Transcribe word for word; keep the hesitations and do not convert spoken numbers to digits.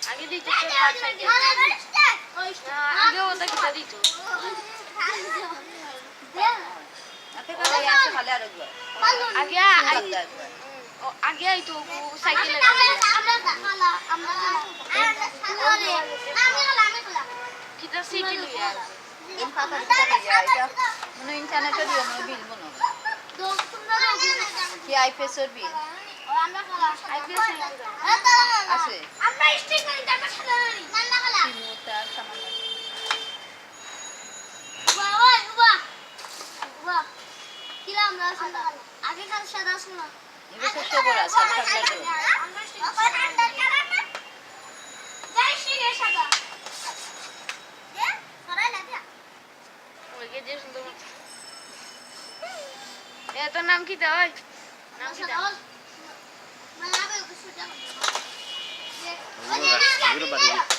আগে দিত তো সাত সাইকেল। না, আগে ওটা কিতা দিত? আপনি কথা আছে খালি আরেকবার। আগে আই-, লাগবে একবার। ও, আগে আইতো ও সাইকেলে। কিতা সিটি লইয়া? কোন খাতা কিতা লইয়া? এটা মনে হয় ইন্টারনেটে দিও, মনে হয় বিল মনে হয়। কি আইপিএস এর বিল? আইপিএস এর বিল। আছে। সিমু তার সামান। বাহ, বাহ, বাহ। বাহ। কিলা আমরা সাদা। আগে কাল সাদা ছিল না। এগুলো তো সবর আছে, আর থাকলে তো। আমরা ঠিক ছিল না। যাই শিখে সাদা। দে, সরাই না দিয়া। ওই যে সুন্দর। এ, তোর নাম কিতা ওই? নাম কিতা? সাদা। মানে, আমি ওকে সুজা করবো। এগুলো বাদ দিয়ে।